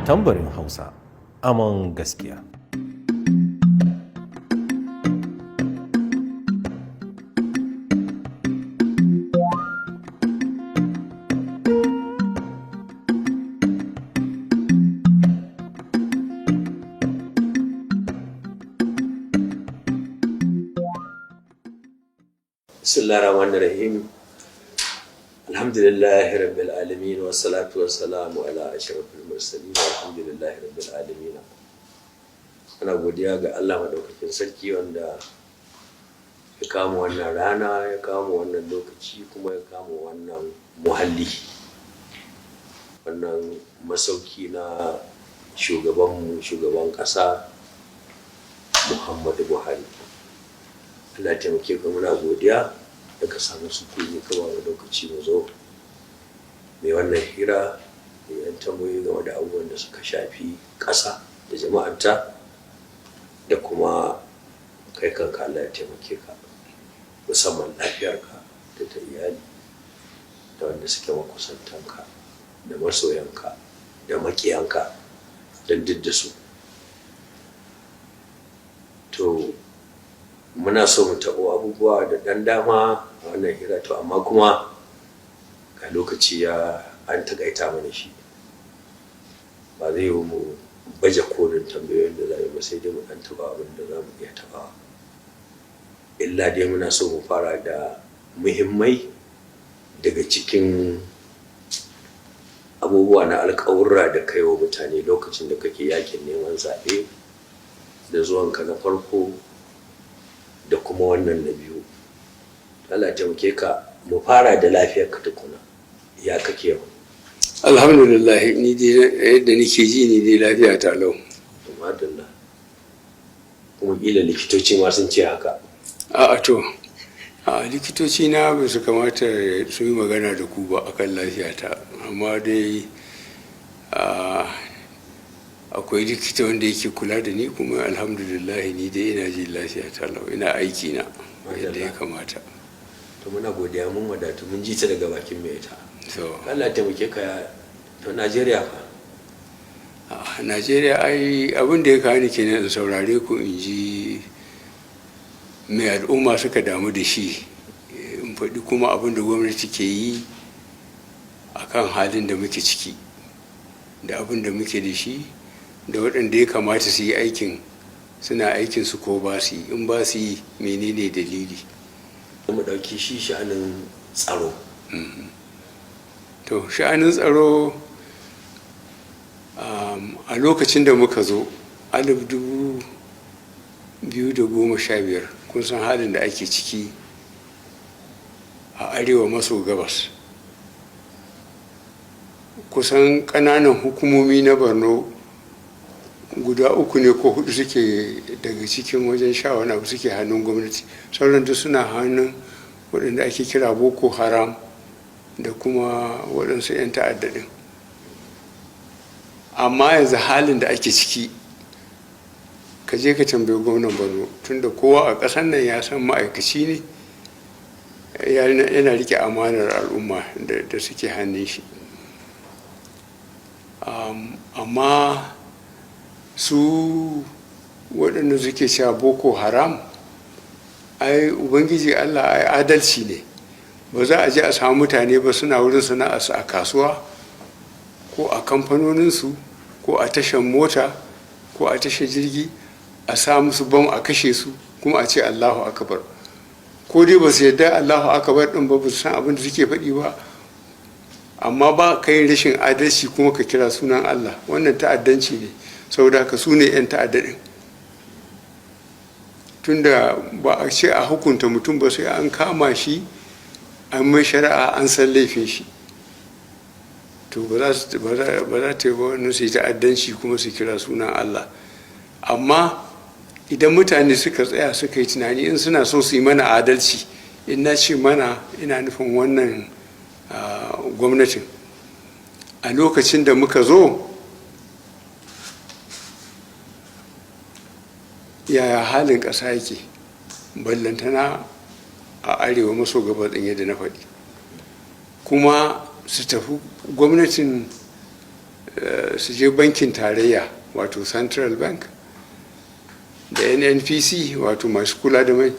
Tambarin Hausa, aman gaskiya. Bismillahirrahmanirrahim. Alhamdulillahi rabbil alamin, wassalatu wassalamu ala ashrafil mursalin, walhamdulillahi rabbil alamin. Ana godiya ga Allah madaukakin sarki wanda ya kama wannan rana, ya kama wannan lokaci, kuma ya kama wannan muhalli, wannan masauki na shugabanmu, shugaban ƙasa Muhammadu Buhari. Allah ya taimake ka, muna godiya da ka samu sukuni ka ba mu lokaci mu zo mai wannan hira da yan tambayoyi game da abubuwan da suka shafi ƙasa da jama'arta da kuma kai kanka. Allah ya taimake ka, musamman lafiyarka da ta iyali da wanda suke makusantanka da masoyanka da makiyanka, don duk da su. To, muna so mu taɓo abubuwa da ɗan dama a wannan hira, to amma kuma ga lokaci ya an taƙaita mana shi, ba zai yi mu baje kolin tambayoyin da za yi ba, sai dai mu ɗan taɓa abin da za mu iya taɓawa. Illa dai muna so mu fara da muhimmai daga cikin abubuwa na alƙawurra da kai wa mutane lokacin da kake yakin neman zaɓe, da zuwanka na farko da kuma wannan na biyu. Allah ya taimake ka, mu fara da lafiyar ka tukuna. Ya kake yau? Alhamdulillah, ni dai yadda nake ji, ni dai lafiya ta lau. Madalla. Kuma kila likitoci ma sun ce haka? A'a, to, a likitoci na ba su kamata su yi magana da ku ba akan lafiyata, amma dai akwai likita wanda yake kula da ni, kuma alhamdulillah ni dai ina jin lafiya ta lau, ina aiki na yadda ya kamata. To, muna godiya, mun wadatu, mun ji ta daga bakin mai ita. So. Allah ya taimake ka. To, Najeriya fa? A Najeriya ai abin da ya kawo ni kenan, in saurare ku, in ji mai al'umma suka damu da shi, in faɗi kuma abin da gwamnati ke yi a kan halin da muke ciki, da abin da muke da shi, da waɗanda ya kamata su yi aikin, suna aikin su ko ba su yi, in ba su yi, menene dalili. Mu ɗauki shi sha'anin tsaro. To, sha'anin tsaro, a lokacin da muka zo 2015, kun san halin da ake ciki a arewa maso gabas. Kusan ƙananan hukumomi na Borno guda uku ne ko hudu suke daga cikin wajen sha wani abu suke hannun gwamnati, sauran duk suna hannun waɗanda ake kira Boko Haram da kuma waɗansu 'yan ta'adda ɗin. Amma yanzu halin da ake ciki, ka je ka tambayi gwamnan Borno, tunda kowa a ƙasar nan ya san ma'aikaci ne, yana rike amanar al'umma da suke hannun shi. Amma su waɗanda suke cewa Boko Haram, ai Ubangiji Allah ai adalci ne, ba za a je a samu mutane ba suna wurin sana'arsu a kasuwa ko a kamfanoninsu ko a tashar mota ko a tashar jirgi, a sa musu bam a kashe su, kuma a ce Allahu akbar. Ko dai ba su yarda Allahu akbar din ba, ba su san abin da suke faɗi ba, amma ba ka yi rashin adalci kuma ka kira sunan Allah. Wannan ta'addanci ne. Saboda haka su ne 'yan ta'adda ɗin, tunda ba a ce a hukunta mutum ba sai an kama shi, an mai shari'a, an san laifin shi. To, ba za ta yi ba wannan, su yi ta'addanci kuma su kira sunan Allah. Amma idan mutane suka tsaya suka yi tunani, in suna so su yi mana adalci, in na ce mana ina nufin wannan gwamnatin, a lokacin da muka zo, yaya halin ƙasa yake, ballantana a arewa maso gabas ɗin yadda na faɗi, kuma su tafi gwamnatin Su je bankin tarayya, wato Central Bank, da NNPC, wato masu kula da mai,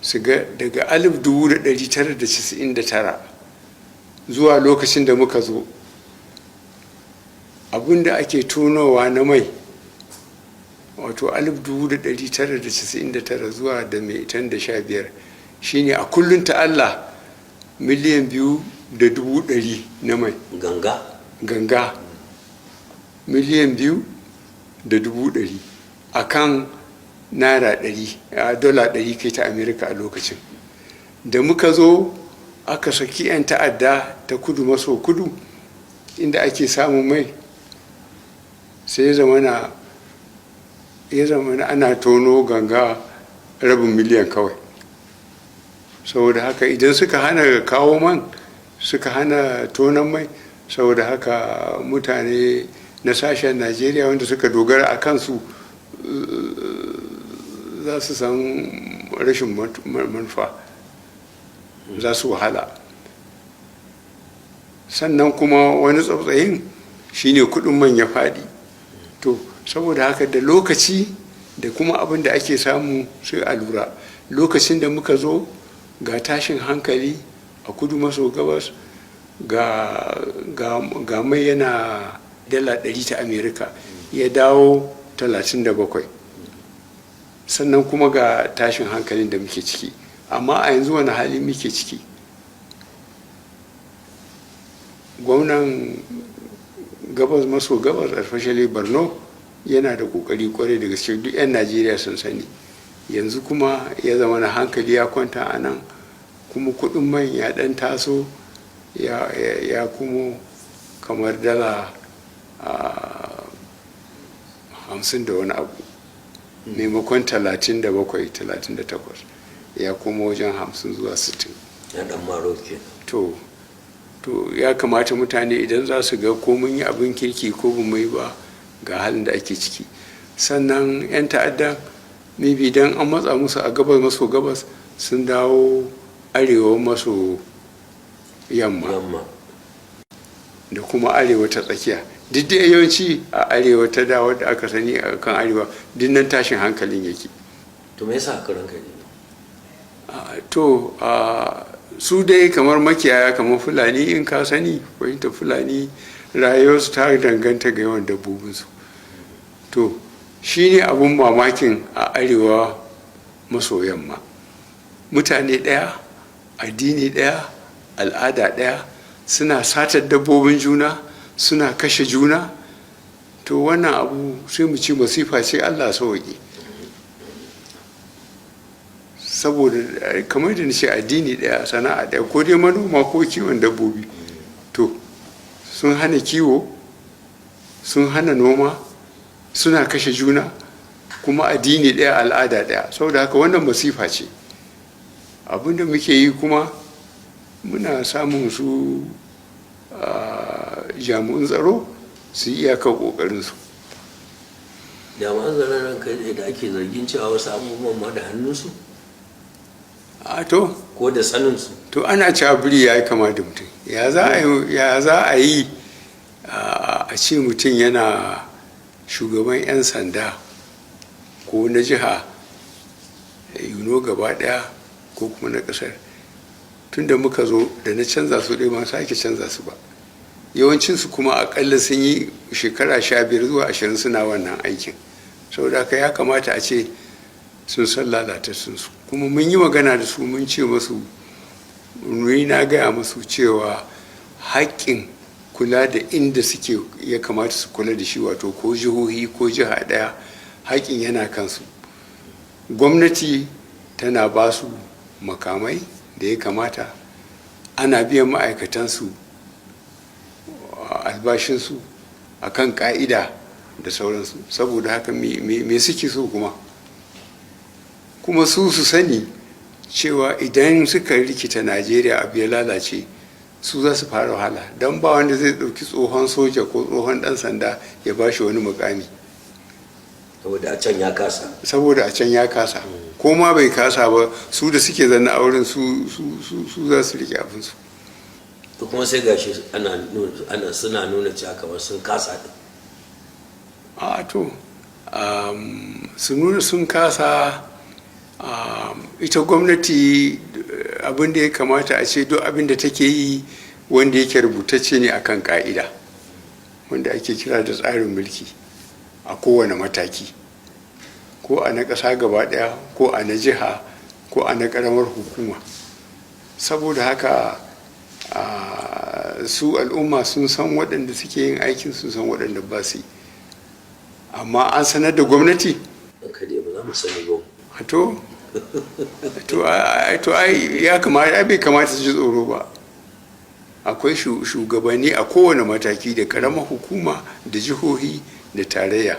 su ga daga 1999 zuwa lokacin da muka zo, abinda ake tonowa na mai, wato 1999 zuwa da mai tan da 15, shine a kullum ta Allah 2,200,000 na mai. Ganga? Ganga 2,200,000 a kan naira 100, a $100 kai ta Amerika a lokacin da muka zo. Aka saki 'yan ta'adda ta kudu maso kudu, inda ake samun mai, sai ya zama ana tono ganga rabin miliyan kawai. Saboda haka idan suka hana kawo man, suka hana tonon mai, saboda haka mutane na sashen Najeriya wanda suka dogara a kansu za su san rashin manufa, za su wahala. Sannan kuma wani tsautsayin shine kudin man ya faɗi. To, saboda haka da lokaci da kuma abin da ake samu sai a lura. Lokacin da muka zo, ga tashin hankali a kudu maso gabas, ga mai yana $100 ta Amerika, ya dawo 37. Sannan kuma ga tashin hankalin da muke ciki. Amma a yanzu wani hali muke ciki? Gwamnan gabas maso gabas, especially Borno, yana da kokari kwarai da gaske, duk 'yan Najeriya sun sani. Yanzu kuma ya zama na hankali ya kwanta a nan, kuma kudin man ya dan taso, ya kuma kamar $50 da wani abu, maimakon 37, 38, ya kuma wajen 50 zuwa 60. Ya dan maro ke. To, ya kamata mutane idan za su ga ko mun yi abin kirki ko ba mu yi ba, ga halin da ake ciki. Sannan 'yan ta'adda, maybe dan an matsa musu a gabas maso gabas, sun dawo arewa maso yamma yamma da kuma arewa ta tsakiya. Duk da yawanci a arewa ta da wadda aka sani a kan arewa, duk nan tashin hankalin yake. To, me yasa haka, ranka ne? To, su dai kamar makiyaya, kamar Fulani, in ka sani fahimta, Fulani rayuwarsu ta danganta ga yawan dabbobinsu. To, shi ne abun mamakin a arewa maso yamma, mutane ɗaya, addini ɗaya, al'ada ɗaya, suna satar dabbobin juna, suna kashe juna. To, wannan abu sai mu ci masifa ce, Allah sauƙi. Saboda kamar da nace, addini ɗaya, sana'a ɗaya, ko dai manoma ko kiwon dabbobi. To, sun hana kiwo, sun hana noma, suna kashe juna, kuma addini ɗaya, al'ada ɗaya. Saboda haka wannan masifa ce. Abinda muke yi kuma, muna samun su jami'un tsaro su yi iyakar ƙoƙarinsu. Jami'an tsaron, ranka, da ake zargin cewa wasu abubuwan ma da hannunsu A to ko da saninsu. To, ana cewa biri ya yi kama da mutum. Ya za a yi a ce mutum yana shugaban 'yan sanda, ko na jiha gaba daya, ko kuma na kasar? Tun da muka zo da na canza su ɗaya, ban sake canza su ba. Yawancinsu kuma akalla sun yi shekara 15 zuwa 20 suna wannan aikin. Saboda haka ya kamata a ce sun san lalatattunsu. Kuma mun yi magana da su, mun ce masu, ni na gaya masu cewa haƙƙin kula da inda suke ya kamata su kula da shi, wato ko jihohi ko jiha ɗaya, haƙƙin yana kansu. Gwamnati tana ba su makamai da ya kamata, ana biyan ma'aikatansu albashinsu a kan ƙa'ida da sauransu. Saboda haka me suke so kuma? Kuma su su sani cewa idan suka rikita Najeriya, abu ya lalace, su za su fara wahala, don ba wanda zai ɗauki tsohon soja ko tsohon ɗan sanda ya ba shi wani mukami. Saboda a can ya kasa. Saboda a can ya kasa, ko ma bai kasa ba, su da suke zanna a wurin su za su rike abinsu. To kuma sai gashi ana ana suna nuna cewa kamar sun kasa din. A to, su nuna sun kasa, ita gwamnati, abin da ya kamata a ce duk abin da take yi wanda yake rubutacce ne akan ka'ida, wanda ake kira da tsarin mulki, a kowane mataki, ko a na ƙasa gaba ɗaya, ko a na jiha, ko a na ƙaramar hukuma. Saboda haka su al'umma sun san waɗanda suke yin aikin, sun san waɗanda ba su yi. Amma an sanar da gwamnati? Ka dai ba za mu sani ba. To ai ya kamata, ai bai kamata su ji tsoro ba. Akwai shugabanni a kowane mataki, da karamar hukuma da jihohi da tarayya.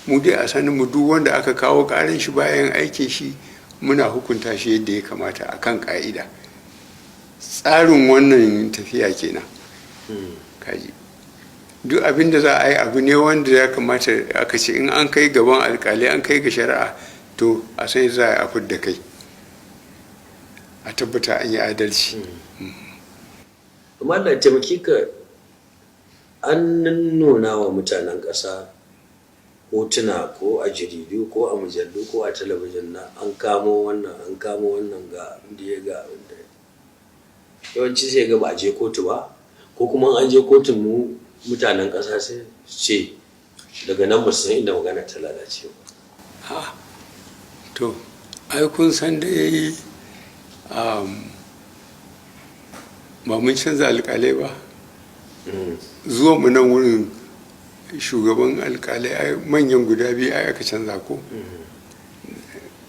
Mu dai a sanin mu, duk wanda aka kawo karin shi bayan aikin shi, muna hukunta shi yadda ya kamata akan ka'ida. Tsarin wannan tafiya kenan. Kaji, duk abin da za a yi, abu ne wanda ya kamata aka ce in an kai gaban alkali, an kai ga shari'a, to a sai za a fidda kai, a tabbata an yi adalci. Amma da taimaki ka, an nuna wa mutanen ƙasa hotuna, ko a jaridu ko a mujallu ko a talabijin, na an kamo wannan, an kamo wannan, ga inda ya ga inda yawanci sai ga ba a je kotu ba, ko kuma an je kotun, mu mutanen ƙasa sai ce daga nan ba su san inda magana ta lalace ba. Ha, to ai kun san da yayi ba mun canza alƙalai ba. Zuwa mu nan wurin, shugaban alƙalai ai manyan guda biyu ai aka canza, ko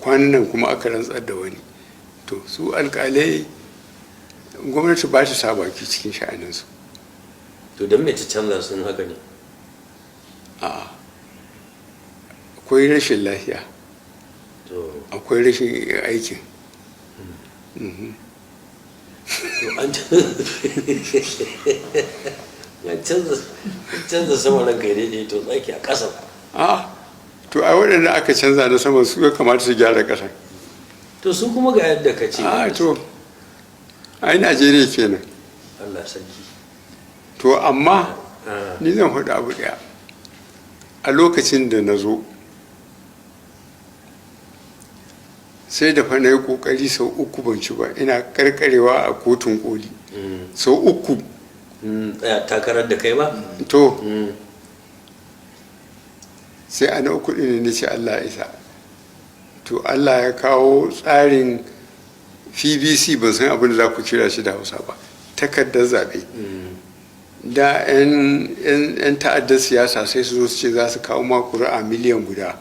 kwanan nan kuma aka rantsar da wani. To su alƙalai, gwamnati ba ta sa baki cikin sha'aninsu. To don me ta canza sun haka ne? A'a, akwai rashin lafiya. To. Akwai rashin aikin. To an canza sama, ranka ya daidai, to tsaki a ƙasa. A to, ai waɗanda aka canza na saman su ya kamata su gyara ƙasa. To su kuma ga yadda ka ce. A to, ai Najeriya kenan. Allah sarki. To amma ni zan faɗi abu ɗaya. A lokacin da na zo, sai da fa na yi ƙoƙari sau 3 ban ci ba, ina karkarewa a kotun koli sau 3. Tsaya takarar da kai ba. To, sai a na uku ɗin ne ce Allah ya isa. To Allah ya kawo tsarin PVC, ban san abin da za ku kira shi da Hausa ba, takardar zaɓe. Da 'yan ta'addar siyasa sai su zo su ce za su kawo ma ƙuri'a miliyan 1,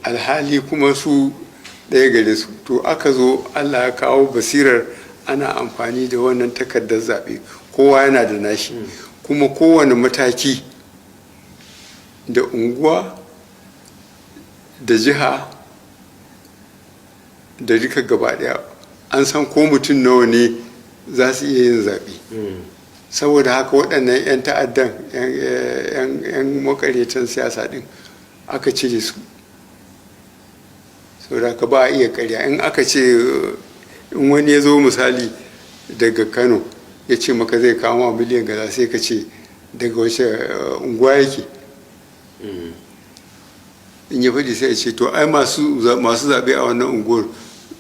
alhali kuma su ɗaya gare su. To aka zo Allah ya kawo basirar ana amfani da wannan takardar zaɓe, kowa yana da nashi, kuma kowane mataki, da unguwa da jiha da duka gaba ɗaya, an san ko mutum nawa ne za su iya yin zaɓe. Saboda haka waɗannan 'yan ta'addan, 'yan makaryatan siyasa ɗin, aka cire su. Saboda haka ba a iya karya. In aka ce, in wani ya zo misali daga Kano ya ce maka zai kawo ma miliyan gaza, sai ka ce daga wace unguwa yake? In ya faɗi, sai ya ce to ai masu zaɓe a wannan unguwar,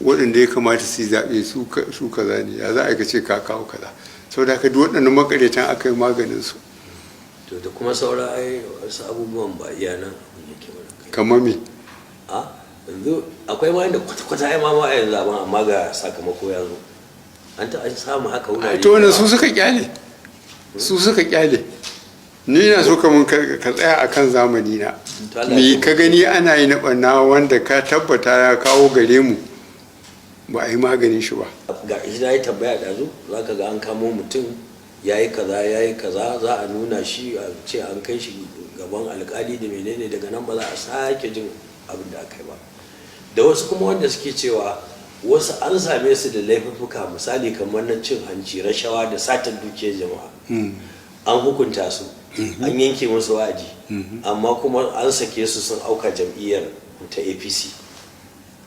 waɗanda ya kamata su yi zaɓe su kaza ne, ya za a yi ka ce ka kawo kaza? Saboda haka duk waɗannan makaryatan aka yi maganin su. To da kuma saura ai wasu abubuwan, ba iya nan abin yake ba kai. Kamar me? A yanzu akwai ma inda kwata-kwata ai ma a yanzu zaben, amma ga sakamako ya zo. An ta an samu haka wurare. To wannan su suka kyale, su suka kyale. Ni na so kamun ka tsaya akan zamani na. To Allah Me ya ka gani ana yi na ɓanna wanda ka tabbata ya kawo gare mu ba a yi maganin shi ba? Ga shi na yi tambaya ɗazu, za ka ga an kamo mutum ya yi kaza, ya yi kaza, za a nuna shi, a ce an kai shi gaban alkali da menene, daga nan ba za a sake jin abin da aka yi ba. Da wasu kuma wanda suke cewa wasu an same su da laifuffuka, misali kamar na cin hanci, rashawa da satar dukiyar jama'a, an hukunta su, an yanke musu wa'adi, amma kuma an sake su sun auka jam'iyyar ta APC.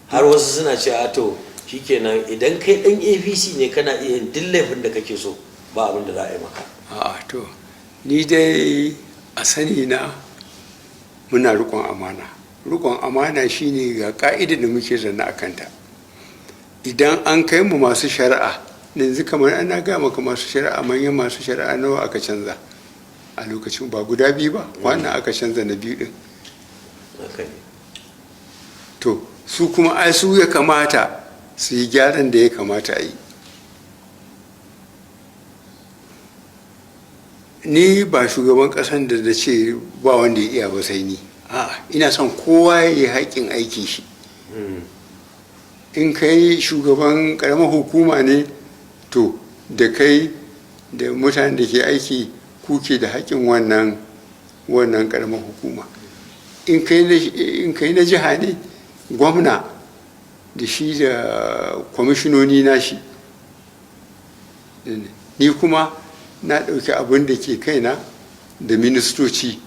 Har wasu suna cewa to shikenan, idan kai dan APC ne kana iya yin duk laifin da kake so. Ba abin da za a yi maka. A'a, to ni dai a sani na muna riƙon amana. Riƙon amana shine ga ka'idar da muke zanna a kanta. Idan an kai mu masu shari'a, yanzu kamar ana ga maka masu shari'a, manyan masu shari'a nawa aka canza a lokacin? Ba guda biyu ba, wannan aka canza na biyu din. Haka ne. To su kuma ai su ya kamata su yi gyaran da ya kamata a yi. Ni ba shugaban kasan da da ce ba wanda ya iya ba sai ni. A'a, ina son kowa ya yi haƙƙin aikin shi. In kai shugaban ƙaramar hukuma ne, to da kai da mutanen da ke aiki kuke da haƙƙin wannan ƙaramar hukuma. In kai na jiha ne, gwamna da shi da kwamishinoni na shi. Ni kuma na ɗauki abin da ke kaina da ministoci.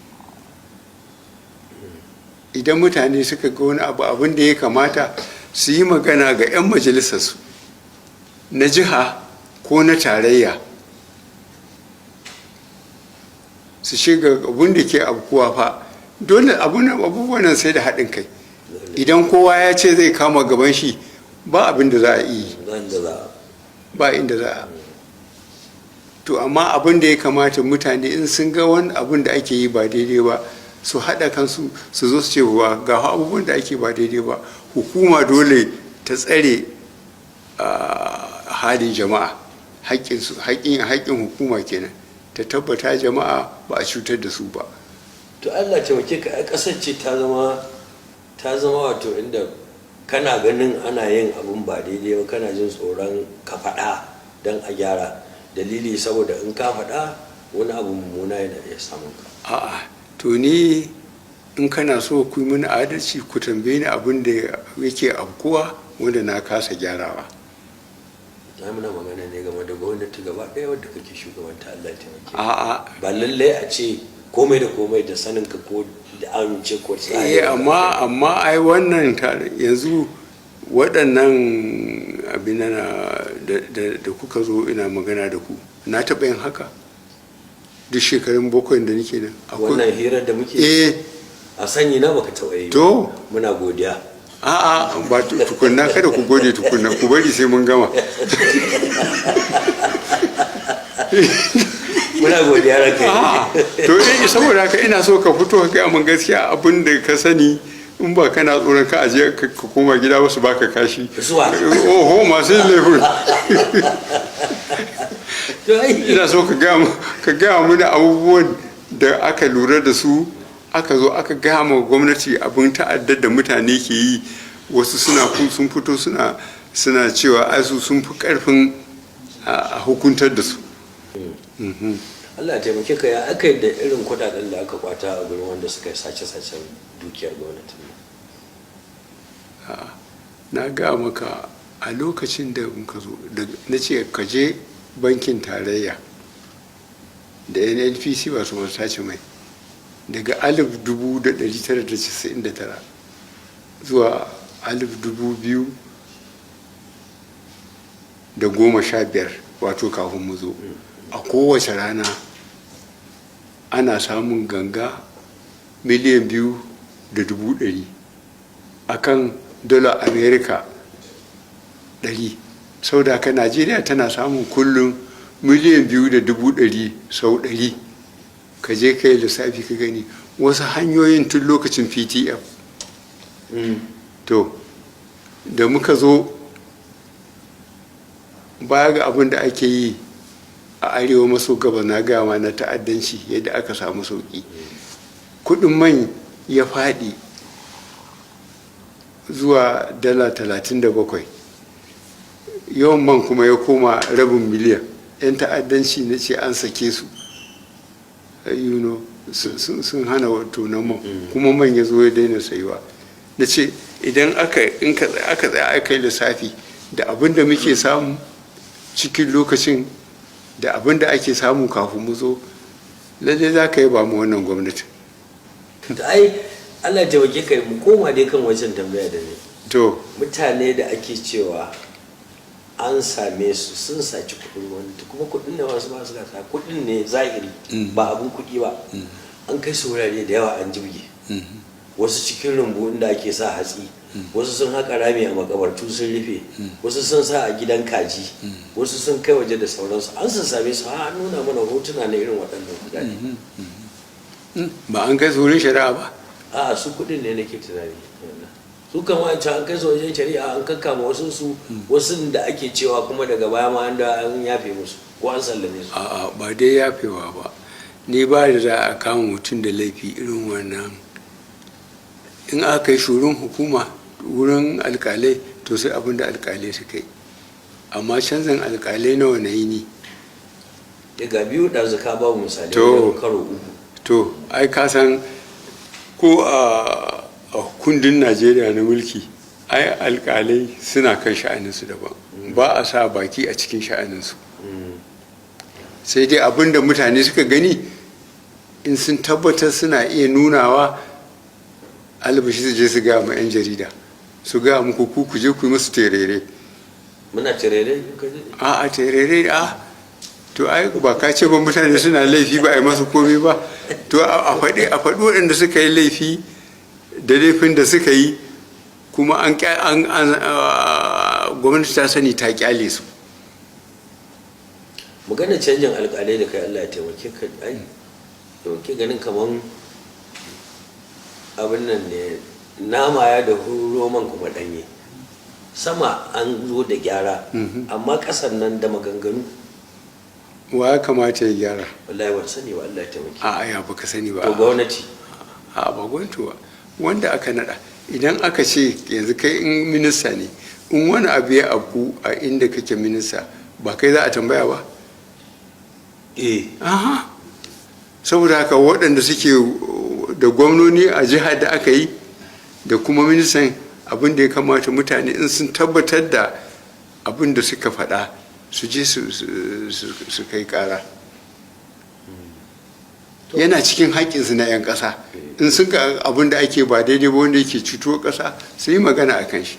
Idan mutane suka ga wani abu, abin da ya kamata su yi magana ga 'yan majalisarsu na jiha ko na tarayya, su shiga abin da ke abkuwa fa. Dole abubuwan nan sai da haɗin kai. Idan kowa ya ce zai kama gaban shi, ba abin da za a yi. Ba inda za a. Ba inda za a. To amma abin da ya kamata, mutane in sun ga wani abin da ake yi ba daidai ba, su haɗa kansu su zo su ce ba ga abubuwan da ake ba daidai ba. Hukuma dole ta tsare halin jama'a, haƙƙinsu, haƙƙin hukuma kenan ta tabbata jama'a ba a cutar da su ba. To Allah taimake ka. Ai kasar ce ta zama wato inda kana ganin ana yin abun ba daidai ba, kana jin tsoron ka faɗa don a gyara. Dalili, saboda in ka faɗa, wani abu mummuna yana iya samun ka. A'a, to ni in kana so ku yi mini adalci, ku tambaye ni abin da yake abkuwa wanda na kasa gyarawa. Na muna magana ne game da gwamnati gaba ɗaya wadda kake shugabanta, Allah ya taimake ka. A'a. Ba lallai a ce komai da komai da sanin ka ko da amince ko tsari. Eh, amma ai wannan yanzu waɗannan abin da kuka zo ina magana da ku, na taɓa yin haka duk shekarun 7 da nake nan. Wannan hirar da muke, Eh. a sanyi na baka taɓa yi ba. To. Muna godiya. A'a, ba tukunna, kada ku gode tukunna, ku bari sai mun gama. Muna godiya, ranka yi. A'a, to eh, saboda haka ina so ka fito ka gaya min gaskiya abin da ka sani, in ba kana tsoron ka aje ka koma gida wasu baka kashi. Zuwa. Oho, masu yin laifin. To ai Ina so ka gaya mana abubuwan da aka lura da su, aka zo aka gaya ma gwamnati abin ta'addar da mutane ke yi. Wasu suna sun fito suna cewa ai su sun fi karfin a hukuntar da su. Allah ya taimake ka. Ya aka yi da irin kudaden da aka kwata a gurin wanda suka yi sace-sacen dukiyar gwamnatin nan? Na ga maka, a lokacin da muka zo na ce ka je bankin tarayya da NNPC ba su masu sace mai daga 1999 zuwa 2015, wato kafin mu zo, a kowace rana ana samun ganga 2,200,000 akan dala Amerika 100. Sau da haka Najeriya tana samun kullum 2,200,000 sau 100. Ka je ka yi lissafi ka gani. Wasu hanyoyin tun lokacin PTF. To da muka zo, baya ga abin da ake yi a arewa maso gabas, na gama na ta'addanci, yadda aka samu sauki, kudin man ya faɗi zuwa dala 37, yawan man kuma ya koma rabin miliyan. 'Yan ta'addanci na ce an sake su, sun hana tonon man, kuma man ya zo ya daina sayuwa. Na ce idan aka in ka aka tsaya aka yi lissafi da abin da muke samu cikin lokacin da abin da ake samu kafin mu zo, lalle za ka yi ba mu wannan gwamnati. To ai Allah ya taimake ka, mu koma dai kan wancan tambaya da ne. To. Mutane da ake cewa An same su sun saci kuɗin gwamnati, kuma kuɗin da wasu ba su gasa kuɗin ne zahiri, ba abin kuɗi ba. An kai su wurare da yawa, an jibge wasu cikin rumbu inda ake sa hatsi, wasu sun haƙa rami a makabartu sun rufe, wasu sun sa a gidan kaji, wasu sun kai waje da sauransu. An sun same su, har an nuna mana hotuna na irin waɗannan kuɗaɗe. Ba an kai su wurin shari'a ba? A'a, su kuɗin ne nake tunani. Su kan wancan an kai su wajen shari'a, an kakkama wasu su, wasu da ake cewa kuma daga baya ma an da an yafe musu ko an sallame su. A'a, ba dai yafewa ba. Ni ba da za a kama mutum da laifi irin wannan, in aka yi shurin hukuma wurin alkalai, to sai abin da alkalai suka yi. Amma canzan alkalai nawa na yi ni? Daga biyu ɗazu ka ba mu misali To. wajen karo uku. To, ai ka san ko a kundin Najeriya na mulki, ai alkalai suna kan sha'aninsu daban, ba a sa baki a cikin sha'aninsu, sai dai abin da mutane suka gani, in sun tabbatar suna iya nunawa, albashi su je su gaya ma 'yan jarida, su gaya muku, ku je ku yi musu terere. Muna terere ka ji? A terere. A to, ai ba ka ce ba mutane suna laifi ba a yi masu komai ba? To, a faɗi waɗanda suka yi laifi da laifin da suka yi, kuma an ƙya- an an gwamnati ta sani ta kyale su. Maganar canjin alƙalai da kai, Allah ya taimake ka, ai taimake ganin kaman abin nan ne, nama ya da roman kuma ɗanye sama, an zo da gyara, amma ƙasar nan da maganganu. Wa ya kamata ya gyara? Wallahi ban sani ba, Allah ya taimake. A aya baka sani ba? To, gwamnati. A ba gwamnati ba, wanda aka nada. Idan aka ce yanzu kai in minista ne, in wani abu ya afku a inda kake minista, ba kai za a tambaya ba? Eh. Aha, saboda haka waɗanda suke da gwamnoni a jihar da aka yi da kuma ministan, abin da ya kamata, mutane in sun tabbatar da abin da suka faɗa, su je su kai ƙara. Yana cikin haƙƙinsu na 'yan ƙasa, in sun ga abin da ake ba daidai ba, wanda yake cuto ƙasa, su yi magana a kan shi.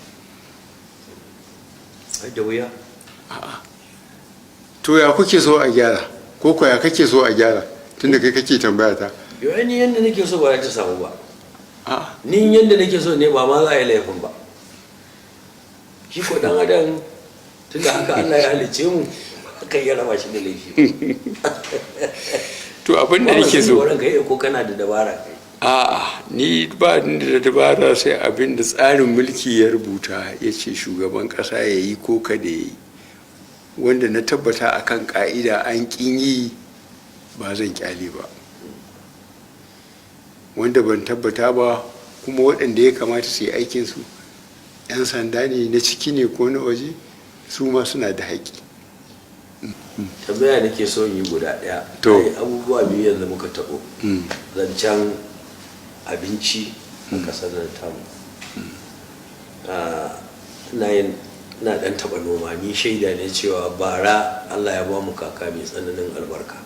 Ai da wuya. To, ya kuke so a gyara, ko ko ya kake so a gyara, tunda kai kake tambaya ta? Yau ai ni yanda nake so ba za ta samu ba. A'a. Ni yanda nake so ne, ba ma za a yi laifin ba. Shi ko dan adam, tunda haka Allah ya halicce mu, haka ya raba shi da laifi. To, abin da nake so Ranka yi ko kana da dabara kai? A'a, ni ba ni da dabara, sai abin da tsarin mulki ya rubuta, ya ce shugaban kasa ya yi ko kada ya yi, wanda na tabbata akan ka'ida an ƙin yi, ba zan kyale ba. Wanda ban tabbata ba kuma, waɗanda ya kamata su yi aikinsu, 'yan sanda ne na ciki ne ko na waje, su ma suna da haƙƙi. Tambaya nake so in yi guda ɗaya. To. Ai, abubuwa biyu yanzu muka taɓo. Zancen abinci a ƙasar nan tamu. Ina yin, ina ɗan taɓa noma, ni shaida ne cewa bara Allah ya ba mu kaka mai tsananin albarka.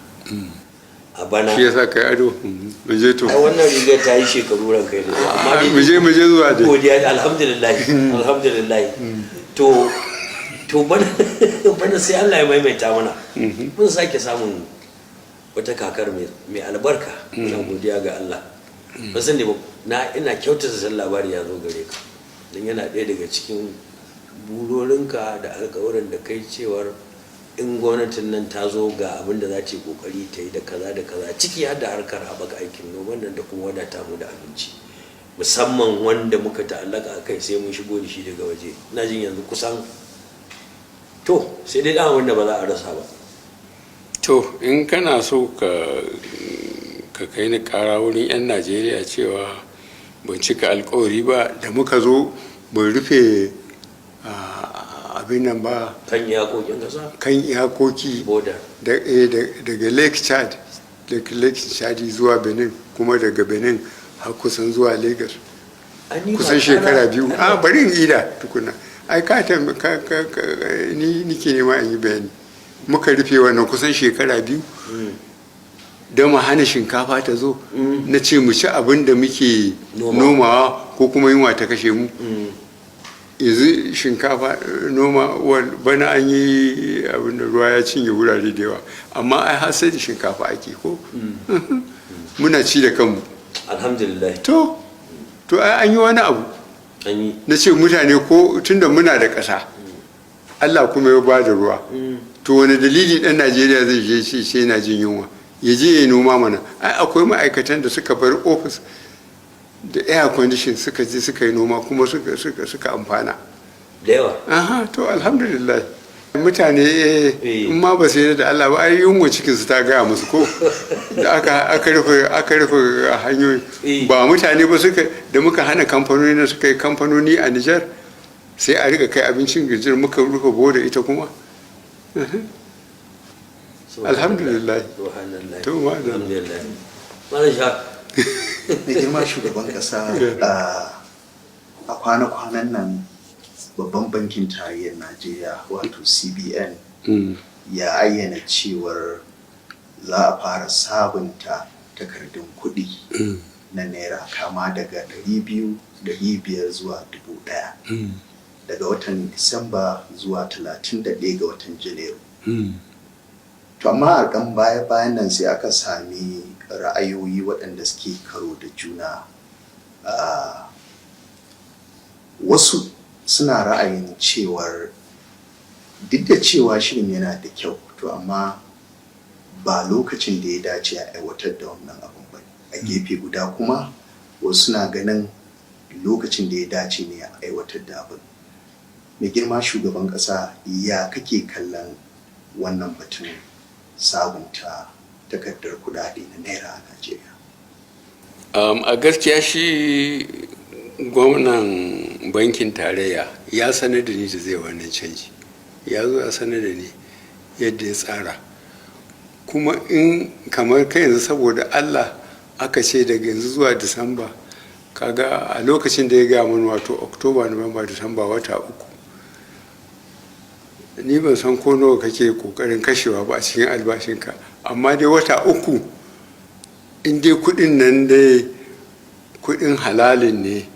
A bana Shi yasa kai ado. Mu je to. Ai wannan rigar ta yi shekaru, ran kai da amma dai Mu je zuwa dai. Godiya, alhamdulillah, alhamdulillah. To bana sai Allah ya maimaita mana, mun sake samun wata kakar mai albarka. Muna godiya ga Allah. Ban sani ba, na ina kyautata san labari ya zo gare ka, don yana ɗaya daga cikin burorinka da alkawarin da kai cewar in gwamnatin nan ta zo, ga abin da za ta yi kokari ta yi da kaza da kaza, ciki har da harkar haɓaka aikin noman nan da kuma wadata mu da abinci, musamman wanda muka ta'allaka a kai sai mun shigo da shi daga waje. Ina jin yanzu kusan, to, sai dai ɗan abin da ba za a rasa ba. To, in kana so ka kai ni kara wurin 'yan Najeriya cewa ban cika alkawari ba, da muka zo ban rufe abin nan ba. Kan iyakokin ƙasa. Kan iyakoki. Border. Daga Lake Chad, daga Lake Chad zuwa Benin, kuma daga Benin har kusan zuwa Lagos. Ai, ni ba Kusan shekara 2. A bari in ida tukuna. Ai ka ni nike nema in yi bayani. Muka rufe wannan kusan shekara 2 don mu hana shinkafa ta zo. Na ce mu ci abin da muke Noma. nomawa ko kuma yunwa ta kashe mu. Yanzu shinkafa noma bana an yi abin da ruwa ya cinye wurare da yawa, amma ai har sai da shinkafa ake ko muna ci da kanmu. Alhamdulillah. To ai an yi wani abu. An yi. Na ce mutane ko tunda muna da ƙasa, Allah kuma ya ba da ruwa, to wani dalili ɗan Najeriya zai je shi sai yana jin yunwa? Ya je ya noma mana. Ai akwai ma'aikatan da suka bar ofis da air condition suka je suka yi noma kuma suka amfana. Da yawa. Aha, to alhamdulillah. Mutane in ma ba su yarda da Allah ba, ai yunwa cikin su ta gaya musu ko da aka rufe hanyoyi. Ba mutane ba suka da muka hana kamfanoni na suka yi kamfanoni a Nijar, sai a rika kai abincin Nijar, muka rufe boda ita kuma. Alhamdulillah. Subhanallah. To, madalla. Alhamdulillah. Malam Shah. Mai girma shugaban kasa, a kwana-kwanan nan babban bankin tarayyar Najeriya, wato CBN, ya ayyana cewar za a fara sabunta takardun kuɗi na naira kama daga 200, 500 zuwa 1000 daga watan Disamba zuwa 31 ga watan Janairu. To amma a ɗan baya-bayan nan sai aka sami ra'ayoyi waɗanda suke karo da juna. Wasu suna ra'ayin cewar duk da cewa shirin yana da kyau, to amma ba lokacin da ya dace a aiwatar da wannan abun ba. A gefe guda kuma wasu suna ganin lokacin da ya dace ne a aiwatar da abin. Mai girma shugaban ƙasa, ya kake kallon wannan batun sabunta takardar kudade na naira a Najeriya? A gaskiya shi gwamnan bankin tarayya ya sanar da ni da zai wannan canji. Ya zo ya sanar da ni yadda ya tsara. Kuma in kamar kai yanzu, saboda Allah, aka ce daga yanzu zuwa Disamba, kaga a lokacin da ya gaya mana, wato Oktoba, Nuwamba, Disamba, wata 3, ni ban san ko nawa kake kokarin kashewa ba a cikin albashinka, amma dai wata 3, in dai kudin nan dai kudin halalin ne,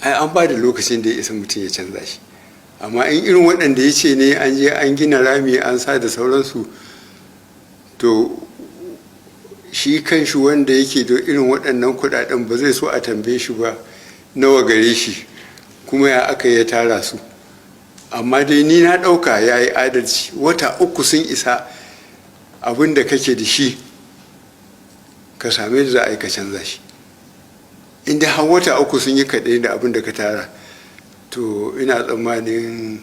ai an ba da lokacin da ya isa mutum ya canza shi. Amma in irin waɗanda ya ce ne an je an gina rami an sa da sauransu, to shi kan shi wanda yake da irin waɗannan kuɗaɗen ba zai so a tambaye shi ba nawa gare shi kuma ya aka ya tara su. Amma dai ni na ɗauka ya yi adalci. Wata 3 sun isa, abin da kake da shi ka same da za a yi ka canza shi. Inda har wata 3 sun yi kaɗai da abin da ka tara, to ina tsammanin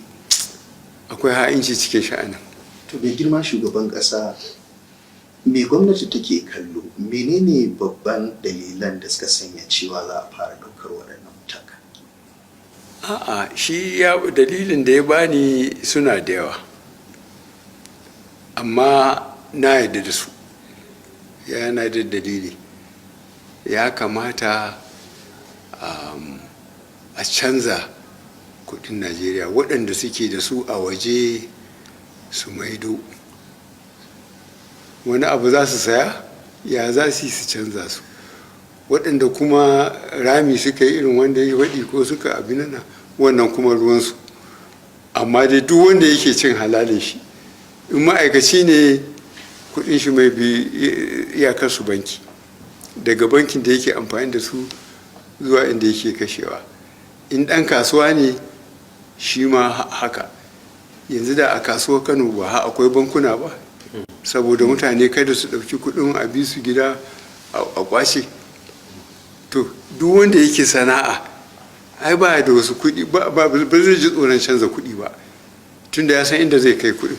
akwai ha'inci cikin sha'anin. To mai girma shugaban ƙasa, me gwamnati take kallo? Menene babban dalilan da suka sanya cewa za a fara ɗaukar waɗannan matakan? A'a, shi ya dalilin da ya bani suna da yawa, amma na yarda da su. Yana da dalili, ya kamata a canza kudin Najeriya, waɗanda suke da su a waje su maido. Wani abu za su saya, ya za su yi su canza su? Waɗanda kuma rami suka yi irin wanda ya waɗi ko suka abinana, wannan kuma ruwansu. Amma dai duk wanda yake cin halalin shi, in ma'aikaci ne, kudin shi mai bi iyakar su banki, daga bankin da yake amfani da su zuwa inda yake kashewa. In ɗan kasuwa ne shi ma haka. Yanzu da a kasuwar Kano ba ha akwai bankuna ba, saboda mutane kada su ɗauki kuɗin a bi su gida a kwashe. To duk wanda yake sana'a ai ba da wasu kuɗi ba, ba zai ji tsoron canza kuɗi ba, tunda ya san inda zai kai kuɗin.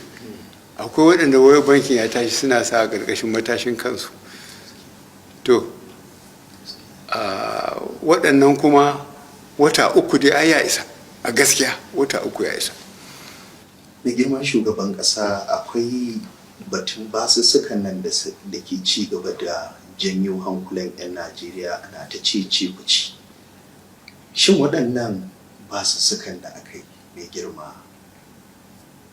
Akwai waɗanda wayar bankin ya tashi suna sa a ƙarƙashin matashin kansu. To waɗannan kuma wata 3 dai ai ya isa. A gaskiya wata 3 ya isa. Mai girma shugaban ƙasa, akwai batun basussukan nan da ke ci gaba da janyo hankulan 'yan Najeriya, ana ta ce ce ci. Shin waɗannan basussukan da aka yi, mai girma,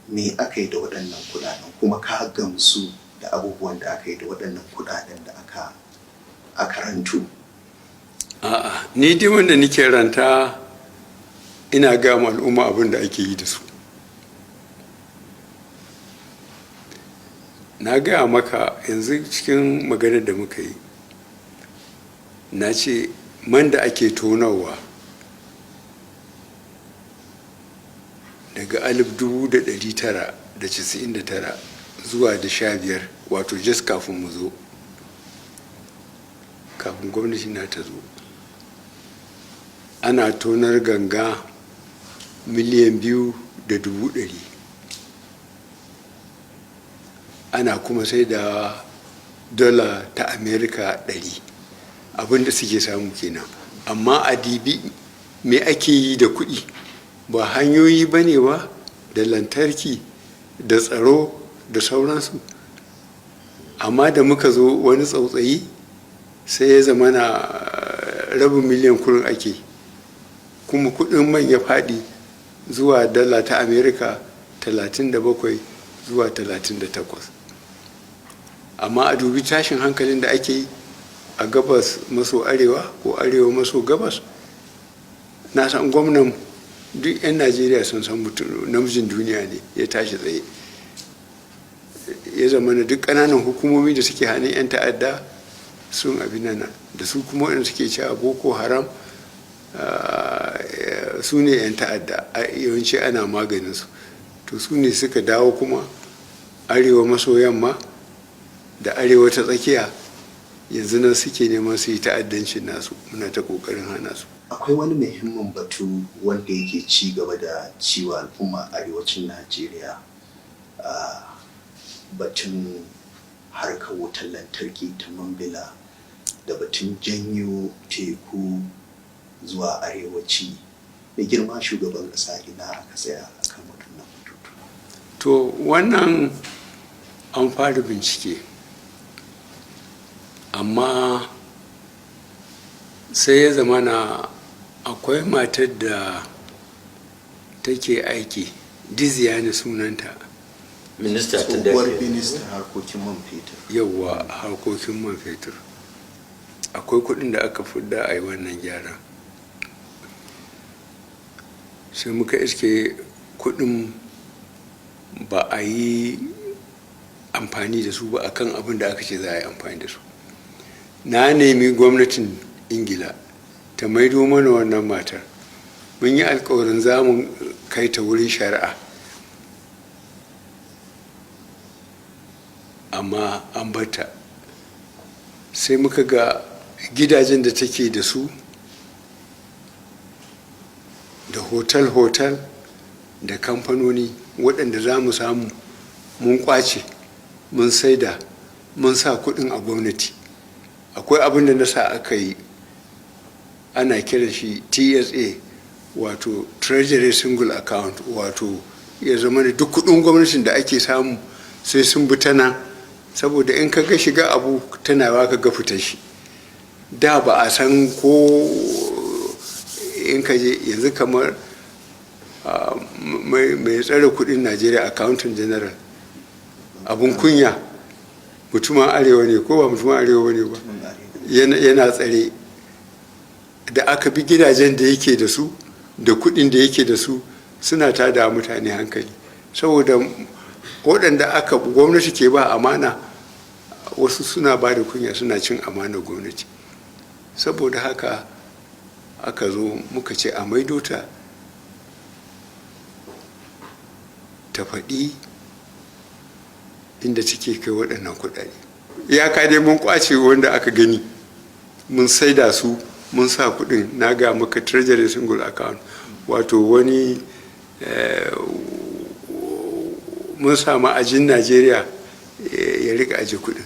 me aka yi da waɗannan kuɗaɗen? Kuma ka gamsu da abubuwan da aka yi da waɗannan kuɗaɗen da aka rantu? A'a, ni dai wanda nike ranta Ina gama al'umma abin da ake yi da su. Na gaya maka yanzu cikin maganar da muka yi, na ce man da ake tonawa daga 1999 zuwa da 15, wato just kafin mu zo, kafin gwamnati na ta zo, ana tonar ganga 2,200,000, ana kuma sai da dola ta Amerika 100. Abinda suke samu kenan. Amma a dibi me ake yi da kuɗi? Ba hanyoyi ba ne ba, da lantarki da tsaro da sauransu. Amma da muka zo, wani tsautsayi sai ya zama na 500,000 kurin ake, kuma kuɗin man ya faɗi zuwa dala ta Amerika 37 zuwa 38. Amma a dubi tashin hankalin da ake yi a gabas maso arewa ko arewa maso gabas. Na san gwamnan, duk 'yan Najeriya sun san mutum namijin duniya ne. Ya tashi tsaye, ya zama na duk ƙananan hukumomi da suke hannun 'yan ta'adda sun abin nan da su, kuma waɗanda suke cewa Boko Haram su ne 'yan ta'adda, yawanci ana maganin su. To, su ne suka dawo kuma arewa maso yamma da arewa ta tsakiya, yanzu nan suke neman su yi ta'addancin nasu. Muna ta kokarin hana su. Akwai wani muhimmin batu wanda yake ci gaba da ciwa al'umma arewacin Najeriya, a batun harkar wutar lantarki ta Mambila da batun janyo teku zuwa arewaci. Mai girma shugaban ƙasa, ina aka tsaya akan waɗannan batutu? To, wannan an fara bincike, amma sai ya zama na akwai matar da take aiki, Diziani sunanta. Minista ta Tsohuwar dace. Ministan harkokin man fetur. Yauwa, harkokin man fetur. Akwai kuɗin da aka fidda a yi wannan gyara, sai muka iske kuɗin ba a yi amfani da su ba akan abin da aka ce za a yi amfani da su. Na nemi gwamnatin Ingila ta maido mana wannan matar. Mun yi alkawarin za mu kai ta wurin shari'a, amma an bata. Sai muka ga gidajen da take da su da hotel-hotel da kamfanoni waɗanda za mu samu mun kwace, mun saida, mun sa kuɗin a gwamnati. Akwai abin da na sa aka yi, ana kiran shi TSA, wato Treasury Single Account, wato ya zama da duk kuɗin gwamnatin da ake samu sai sun bi ta nan, saboda in ka ga shiga abu, tana ka ga fitar shi. Da ba a san ko in ka je yanzu kamar mai tsare kudin Najeriya, Accountant General, abun kunya, mutumin arewa ne ko ba mutumin arewa ne ba, yana tsare. Da aka bi gidajen da yake da su da kudin da yake da su, suna tada mutane hankali, saboda waɗanda aka gwamnati ke ba amana, wasu suna ba da kunya, suna cin amana gwamnati. Saboda haka aka zo muka ce a maido ta, ta faɗi inda take kai waɗannan kuɗaɗe. Iyaka dai mun kwace wanda aka gani, mun saida su, mun sa kuɗin. Na ga maka Treasury Single Account, wato wani mun sa ma'ajin Najeriya ya rika aje kuɗin.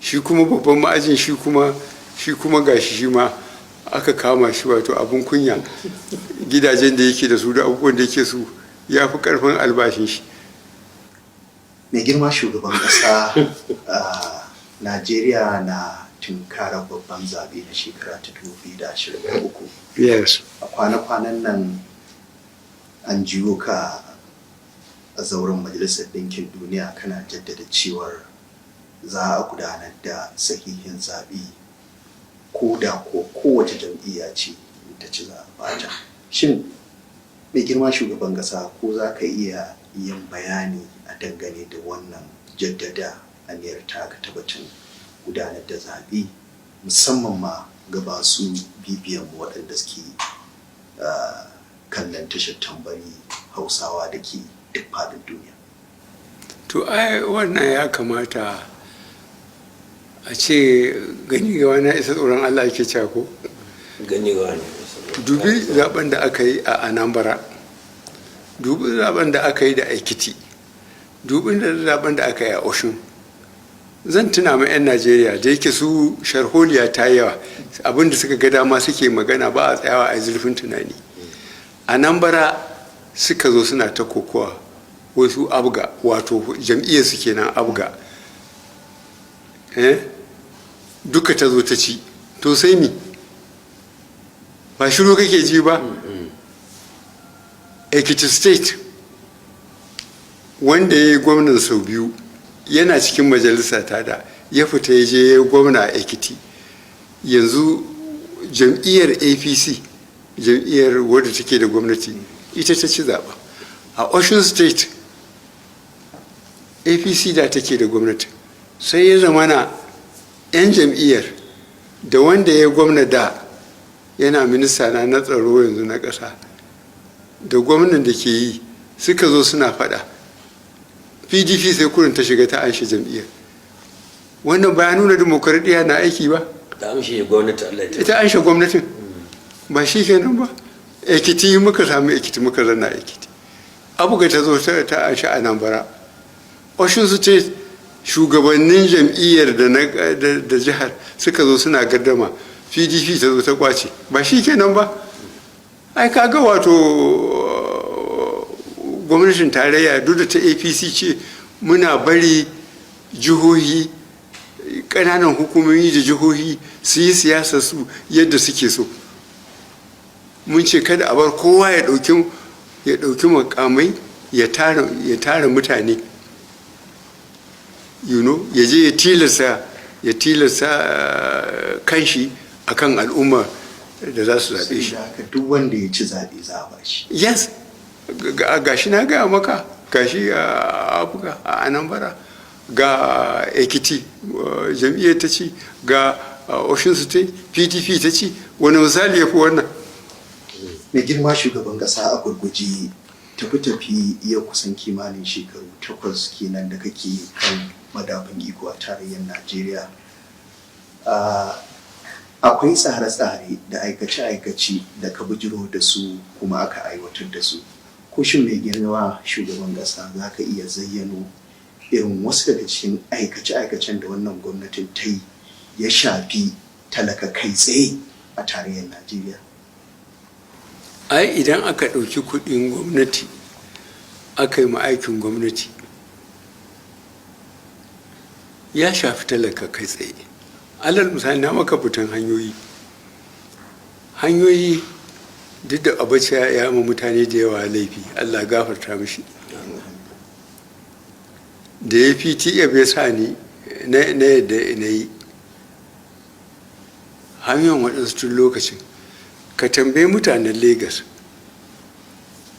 Shi kuma babban ma'ajin, shi kuma gashi shi ma aka kama shi, wato abun kunya, gidajen da yake da su da abubuwan da yake su ya fi karfin albashin shi. Mai girma shugaban ƙasa, a Najeriya na tunkarar babban zaɓe na shekara ta 2023. A kwana-kwanan nan an jiyo ka a zauren Majalisar Ɗinkin Duniya kana jaddada cewar za a gudanar da sahihin zaɓe, ko da ko kowace jam'iyya ce ta ci za a bata. Shin Mai girma shugaban ƙasa, ko za ka iya yin bayani a dangane da wannan jaddada aniyar taka ta batun gudanar da zaɓe, musamman ma ga masu bibiyan mu waɗanda suke kallon tashar Tambari Hausawa da ke duk faɗin duniya? To, ai wannan ya kamata a ce gani ga wani isa tsoron Allah ake cewa ko. Gani ga wani. Dubi zaben da aka yi a Anambra, dubi zaben da aka yi da Ekiti, dubi zaben da aka yi a Oshun. Zan tuna ma 'yan Najeriya, da yake su sharholiya ta yawa, abinda suka ga dama suke magana, ba a tsayawa a zurfin tunani. Anambra suka zo suna ta kokowa, wasu APGA, wato jam'iyyar su kenan APGA, eh duka ta zo ta ci. To sai mi? Ba shiru kake ji ba. Ekiti State, wanda ya yi gwamnan sau biyu yana cikin majalisa ta da ya fita ya je ya yi gwamna a Ekiti, yanzu jam'iyyar APC, jam'iyyar wadda take da gwamnati, ita ta ci zaɓa. A Osun State, APC da take da gwamnati, sai ya zamana 'yan jam'iyyar da wanda ya gwamna da yana minista na tsaro yanzu na ƙasa da gwamnan da ke yi suka zo suna faɗa, PDP sai kurin ta shiga ta anshe jam'iyyar. Wannan ba ya nuna dimokuraɗiyya na aiki ba? Ta amshe gwamnati, Allah ya Ita anshe gwamnatin, ba shi kenan ba. Ekiti muka sami Ekiti, muka zanna Ekiti, APGA ta zo ta anshe Anambra. Osun su ce shugabannin jam'iyyar da jihar suka zo suna gardama, PDP ta zo ta kwace, ba shi kenan ba. Ai kaga wato gwamnatin tarayya, duk da ta APC ce, muna bari jihohi, ƙananan hukumomi da jihohi su yi siyasa su yadda suke so. Mun ce kada a bar kowa ya ɗauki makamai ya tara mutane, ya je ya tilasta kanshi akan al'umma da za su zaɓe shi. Saboda haka duk wanda ya ci zaɓe za a bashi. Yes, gashi na gaya maka, gashi a APGA a Anambra, ga Ekiti jam'iyyar ta ci, ga Osun State PDP ta ci. Wani misali ya fi wannan? Mai girma shugaban kasa, a gurguje, tafi-tafi ya kusan kimanin shekaru 8 kenan da kake kan madafin iko a tarayyar Najeriya. Akwai tsare-tsare da aikace-aikace da ka bujiro da su kuma aka aiwatar da su. Ko shin, mai girma shugaban kasa, za ka iya zayyano irin wasu daga cikin aikace-aikacen da wannan gwamnatin ta yi ya shafi talaka kai tsaye a tarayyar Najeriya? Ai idan aka ɗauki kuɗin gwamnati aka yi aikin gwamnati, ya shafi talaka kai tsaye. Alal misali, na maka fitan hanyoyi. Hanyoyi, duk da Abacha ya ma mutane da yawa laifi, Allah gafarta mishi, da ya PTF ya sa ni na yadda na yi hanyoyin waɗansu tun lokacin. Ka tambayi mutanen Lagos,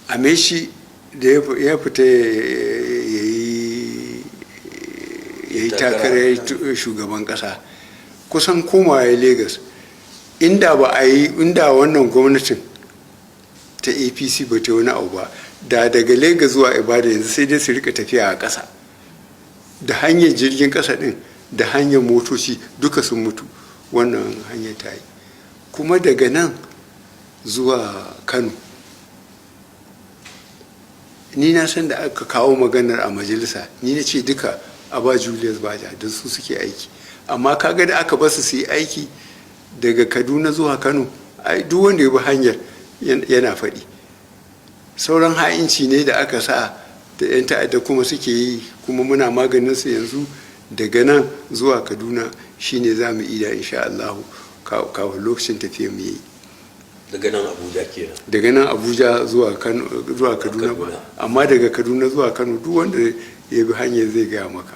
Amaechi da ya fita ya yi takarar shugaban ƙasa, kusan komawa ya Lagos. Inda ba a yi, inda wannan gwamnatin ta APC ba ta wani abu ba, da daga Lagos zuwa Ibadan yanzu sai dai su rika tafiya a ƙasa. Da hanyar jirgin ƙasa ɗin da hanyar motoci duka sun mutu. Wannan hanyar ta yi. Kuma daga nan zuwa Kano, ni na san da aka kawo maganar a majalisa, ni na ce duka a ba Julius Berger don su suke aiki. Amma kaga da aka basu su yi aiki daga Kaduna zuwa Kano, ai duk wanda ya bi hanyar yana faɗi. Sauran ha'inci ne da aka sa da 'yan ta'adda kuma suke yi, kuma muna maganin su yanzu. Daga nan zuwa Kaduna shine za mu ida insha Allahu kafin lokacin tafiya mu yi. Daga nan Abuja kenan? Daga nan Abuja zuwa Kano, zuwa Kaduna ba. Amma daga Kaduna zuwa Kano, duk wanda ya bi hanyar zai gaya maka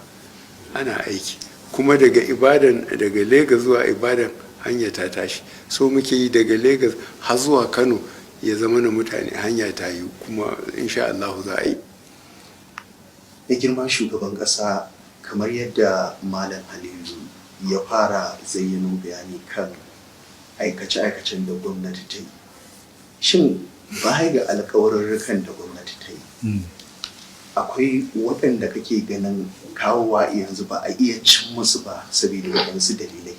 ana aiki. Kuma daga Ibadan, daga Lagos zuwa Ibadan, hanya ta tashi. So muke yi daga Lagos har zuwa Kano. Ya zama na mutane hanya ta yi, kuma insha Allah za a yi. Ya girma shugaban ƙasa, kamar yadda Malam Halilu ya fara zayyano bayani kan aikace-aikacen da gwamnati ta yi, shin baya ga alkawarurrukan da gwamnati ta yi, akwai waɗanda kake ganin kawowa yanzu ba a iya cin musu ba saboda waɗansu dalilai?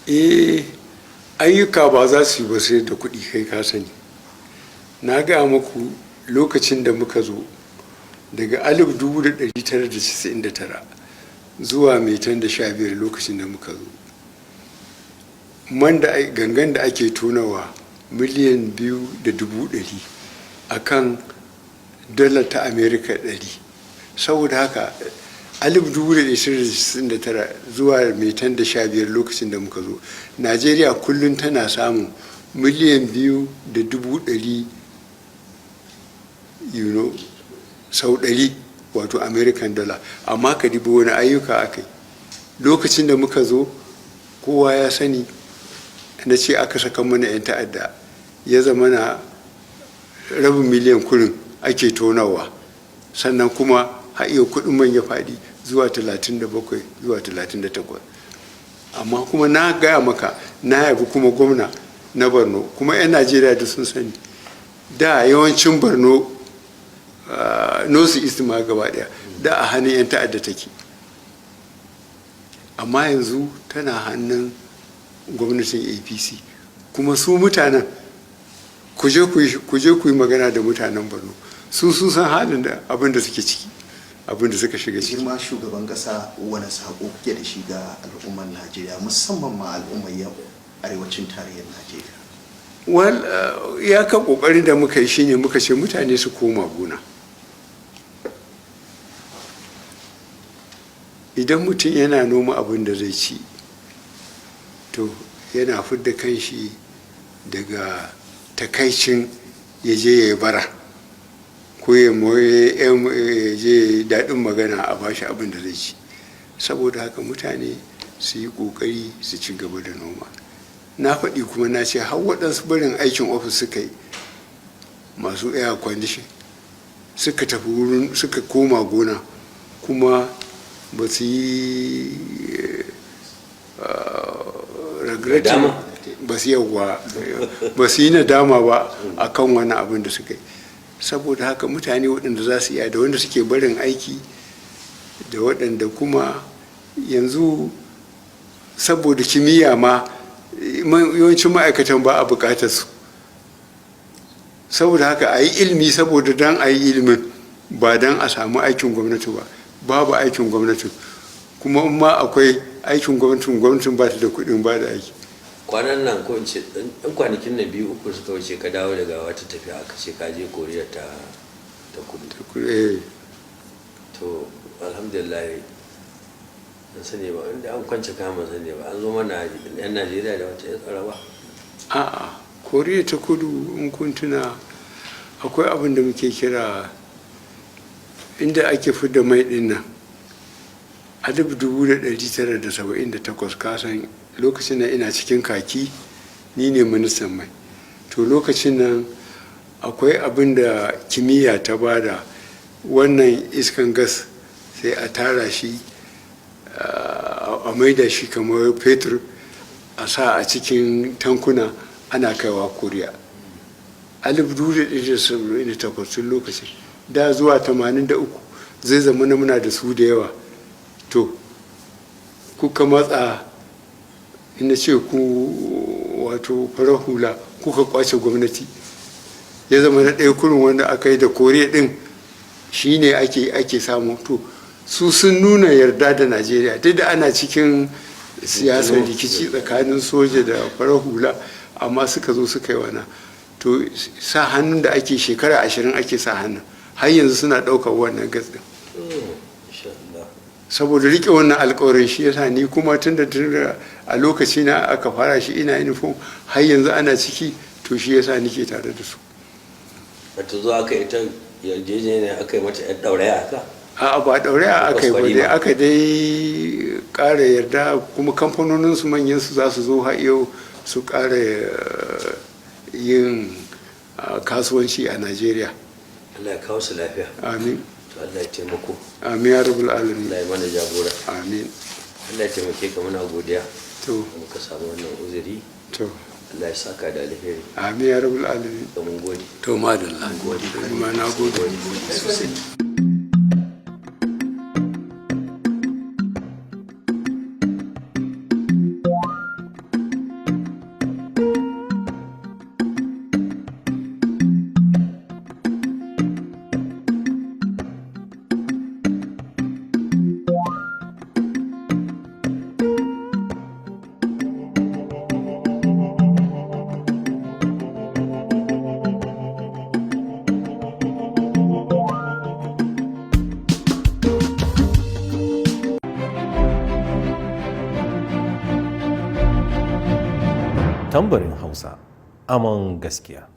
Eh, ayyuka ba za su yi ba sai da kuɗi. Kai ka sani, na gaya muku lokacin da muka zo daga 1999 zuwa 115, lokacin da muka zo, man da gangan da ake tonawa 2,200,000 a kan dala ta Amerika 100. Saboda haka 1999 zuwa 115, lokacin da muka zo, Najeriya kullum tana samun 2,200,000 sau 100, wato American dollar. Amma ka dubi wani ayyuka aka yi lokacin da muka zo. Kowa ya sani, na ce aka saka mana 'yan ta'adda, ya zama na rabin miliyan kurin ake tonawa. Sannan kuma har iya kudin man ya faɗi zuwa 37 zuwa 38. Amma kuma na gaya maka, na yabi kuma gwamna na Borno, kuma 'yan Najeriya da sun sani, da yawancin Borno, North East ma gaba daya, da a hannun 'yan ta'adda take, amma yanzu tana hannun gwamnatin APC. Kuma su mutanen, ku je ku yi magana da mutanen Borno, su sun san halin da abin da suke ciki, abin da suka shiga ciki. Girma shugaban kasa, wani sako kuke da shi ga al'ummar Najeriya, musamman ma al'ummar arewacin tarayyar Najeriya? Well, ya kan kokarin da muka yi shine muka ce mutane su koma gona. Idan mutum yana noma abin da zai ci, to yana fidda kanshi daga takaicin ya je ya yi bara ko ya je daɗin magana a bashi abin da zai ci. Saboda haka mutane su yi ƙoƙari su ci gaba da noma. Na faɗi kuma na ce har waɗansu barin aikin ofis suka yi, masu air condition, suka tafi wurin, suka koma gona, kuma ba su yi regretting ba su, yawwa, ba su yi nadama ba a kan wani abin da suka yi. Saboda haka mutane waɗanda za su iya, da wanda suke barin aiki, da waɗanda kuma yanzu saboda kimiyya ma yawancin ma'aikatan ba a bukatar su. Saboda haka a yi ilimi saboda don a yi ilimin, ba don a samu aikin gwamnati ba. Babu aikin gwamnati, kuma in ma akwai aikin gwamnatin, gwamnatin ba ta da kuɗin ba da aiki. Kwanan nan, ko in ce ɗan kwanakin nan 2, 3 suka wuce, ka dawo daga wata tafiya, aka ce ka je Koriya ta Kudu. To alhamdulillah, an sani ba inda an kwance kama sani ba, an zo mana yan Najeriya da wata yan tsaraba. A'a, Koriya ta Kudu, in kun tuna, akwai abin da muke kira inda ake fidda mai din nan 1978. Kasan lokacin nan ina cikin kaki, ni ne ministan mai. To lokacin nan akwai abin da kimiyya ta bada, wannan iskan gas, sai a tara shi, a maida shi kamar fetur, a sa a cikin tankuna ana kaiwa Koriya. 1978, tun lokacin da zuwa 83 zai zama na muna da su da yawa. To kuka matsa, ina ce ku, wato farar hula, kuka kwace gwamnati, ya zama na ɗaya kurin wanda aka yi da Koriya ɗin shine ake samu. To su sun nuna yarda da Najeriya, duk da ana cikin siyasar rikici tsakanin soja da farar hula, amma suka zo suka yi wana. To sa hannun da ake shekara 20 ake sa hannun, har yanzu suna ɗaukar wannan gas ɗin. Saboda rike wannan alkawarin, shi yasa ni kuma tun da a lokaci na aka fara shi, ina uniform, har yanzu ana ciki, to shi yasa nike tare da su. Wata zo aka ita yarjejeniya aka yi mata yan ɗauraya haka? A'a, ba ɗauraya aka yi ba dai, aka dai ƙara yarda, kuma kamfanonin su manyan su za su zo har yau su ƙara yin kasuwanci a Najeriya. Allah ya kawo su lafiya. Amin. To Allah ya taimako. Amin ya rabbul alamin. Allah ya mana jagora. Amin. Allah ya taimake ka, muna godiya To. da muka samu wannan uzuri. To. Allah ya saka da alheri. Amin ya rabbul alamin. Da mun gode. To madalla. Ni ma na gode. Sosai. Tambarin Hausa, aman gaskiya.